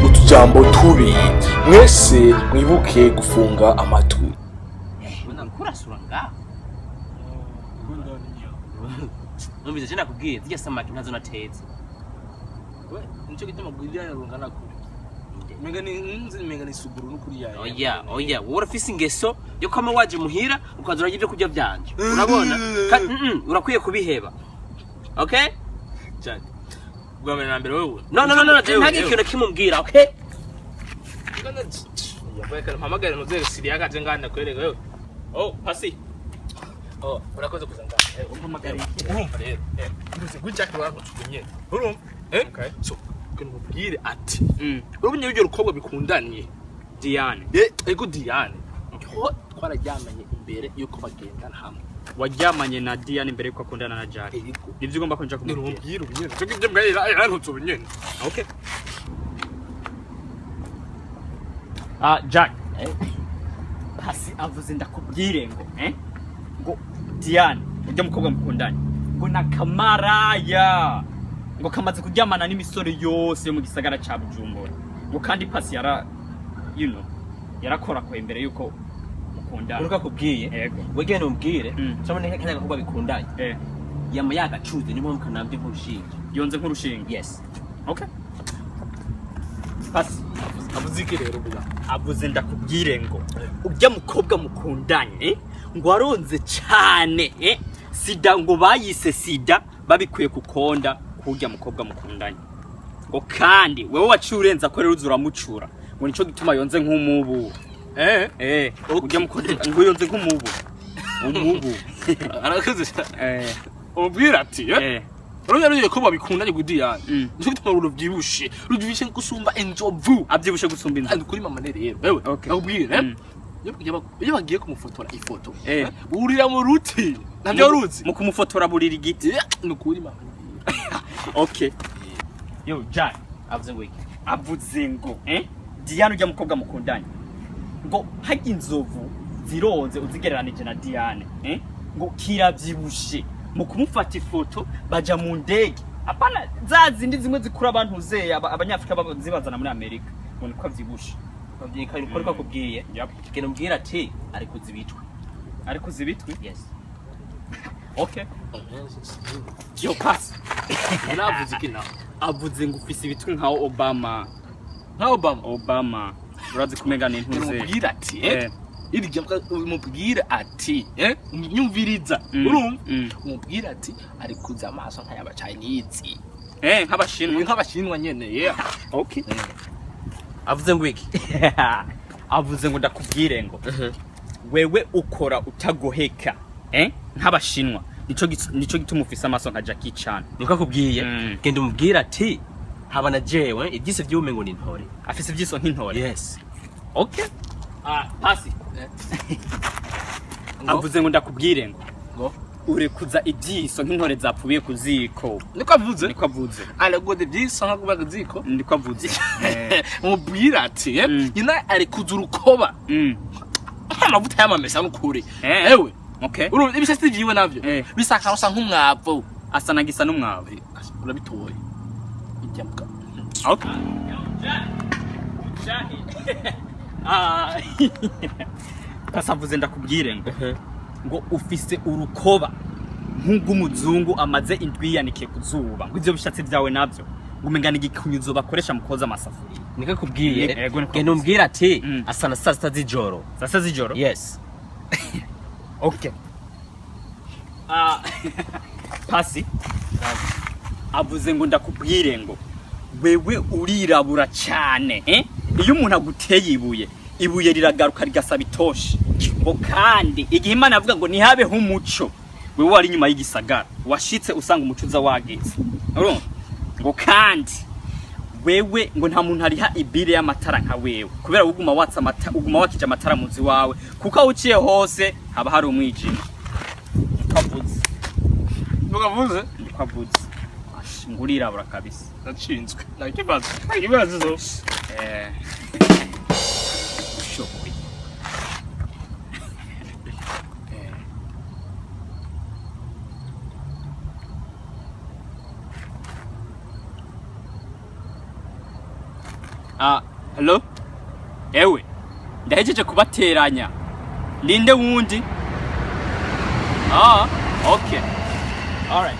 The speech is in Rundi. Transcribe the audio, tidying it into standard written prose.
Utujambo tubi. Mwese mwibuke gufunga amatwi. Kurasura ngaho numvise je nakubwiye zirya samaki ntazo natetse. Nico gituma gwirya rungana kure. Menga ni nzi, menga ni suguru n'ukuri yayo. Oya oya, wowe urafise ingeso yo kwama waje muhira ukaza urarya ibyo kurya vyanje, urabona? Urakwiye kubiheba, okay? Jack. Bwa mbere na mbere wewe. No no no no, je nta kintu kimubwira, okay? Yabaye kana mpamagare ntuzere Siriya kaje ngana kwereka wewe. Oh, pasi. Oh, urakoze kuza ngaha. Umpamagare. Urumva rero. Uruze kuri Jack barakutugunye. Urumva? Eh? So, kugira mubwire ati urabonye ibyo rukobwa bikundanye Diane. Ego Diane. Ho twararyamanye imbere yuko bagendana hamwe. Waryamanye na Diane imbere yuko akundana na Jack? Ego. Nivyo ugomba kunja kumubwira? Nirumubwira ubunyene. Cyo kibyo mbwira yarantutse ubunyene. Okay. Ah, Jack. Pasi avuze ndakubwire ngo ngo Diane ujya mukobwa mukundanye ngo na kamaraya ngo kamaze kuryamana n'imisore yose yo mu gisagara ca Bujumbura, ngo kandi Pasi yara you know yarakorakoye imbere yuko mukundana. Uruka kubwiye. Yego. Wegene umbwire cyangwa neka kanya gakobwa bikundanye yama yagacuze, niyo mpamvu kanambye nk'urushinge. Yonze nk'urushinge. Yes. Okay. Pasi Avuze iki rero buya? Avuze ndakubwire ngo ujya mukobwa mukundanye ngo aronze cyane sida, ngo bayise sida babikuye kukonda kurya mukobwa mukundanye, ngo kandi wewe waciye urenza ko rero uramucura, ngo nico gituma yonze nk'umubu. Ujya mukobwa ngo yonze nk'umubu umubu. Arakoze cyane. Umubwira ati urabona rero ko babikundanye ku Diane. Nico gituma ruvyibushe. Ruvyibushe gusumba inzovu. Avyibushe gusumba inzovu. Kandi kuri mama rero. Wewe nakubwire. Iyo bagiye kumufotora ifoto. Urira mu ruti. Ntabyo ruzi. Mu kumufotora burira igiti. Ni kuri mama. Okay. Yo Jack avuze ngo iki? Avuze ngo Diane ujya mukobwa mukundanye ngo harya inzovu zironze uzigereranije na Diane ngo kiravyibushe, mu kumufata ifoto baja mu ndege, apana za zindi zimwe zikura abantu uzeye abanyafrika zibazana muri Amerika, ngo niko avyibushe. Bavyika niko ariko akubwiye. Genda umbwire ati ari kuzibitwe. Ari kuzibitwe? Yes. Okay. Yo pass. Navuze iki nawe? Avuze ngo ufise ibitwe nka Obama. Nka Obama. Obama. Urazi kumenga ni ntuze. Umubwira ati irya umubwira ati nyumviriza urumva umubwira ati ari kuza amaso nk'ayaba Chinese. Nk'abashinwa. Nk'abashinwa nyene yeah. Okay. Avuze ngo iki? Avuze ngo ndakubwire ngo wewe ukora utagoheka nk'abashinwa, nico gituma ufise amaso nka Jackie Chan. Niko akubwiye. Genda umubwira ati haba na jewe ibyise by'ume ngo ni intore. Afise ibyiso nk'intore. Yes. Okay. Ah, pasi. Avuze ngo ndakubwire ngo urekuza ibyiso nk'intore zapfubiye ku ziko. Niko avuze. Niko avuze. Aragoze ibyiso nka kubaga ziko. Niko avuze. Umubwira ati nyina arekuza urukoba. Amavuta y'amamesa n'ukuri. Ewe. Okay. Urumva ibishatsi byiwe navyo bisaka usa nk'umwavu. Asa na gisa n'umwavu. Urabitoye. Ijya muka. Okay. Ah. Kasavuze ndakubwire ngo ngo ufise urukoba nk'ugumuzungu amaze indwi yanike kuzuba, ngo ivyo bishatsi vyawe navyo ngo umengana igikunyuzo bakoresha mu koza amasafuriya. Niko akubwiye. Genda umbwire ati asa na saa sita z'ijoro. Saa sita z'ijoro? Yes. Okay. Pasi avuze ngo ndakubwire ngo wewe urirabura cyane iyo umuntu aguteye ibuye, ibuye riragaruka rigasaba itoshi, ngo kandi igihe Imana yavuga ngo ntihabeho umuco, wewe wari inyuma y'igisagara washitse usanga umuco uza wageze. Urumva? Ngo kandi wewe ngo nta muntu ariha ibire y'amatara nka wewe, kubera uguma watsa amata, uguma wakije amatara mu nzu wawe, kuko aho uciye hose haba hari umwijima. Niko avuze. Niko avuze? Niko avuze. Ngurirabura kabisa. Natsinzwe. Nta kibazo. Ushoboye. Ah, hello, ewe, ndahejeje kubateranya. Ninde wundi? Ah, okay, alright.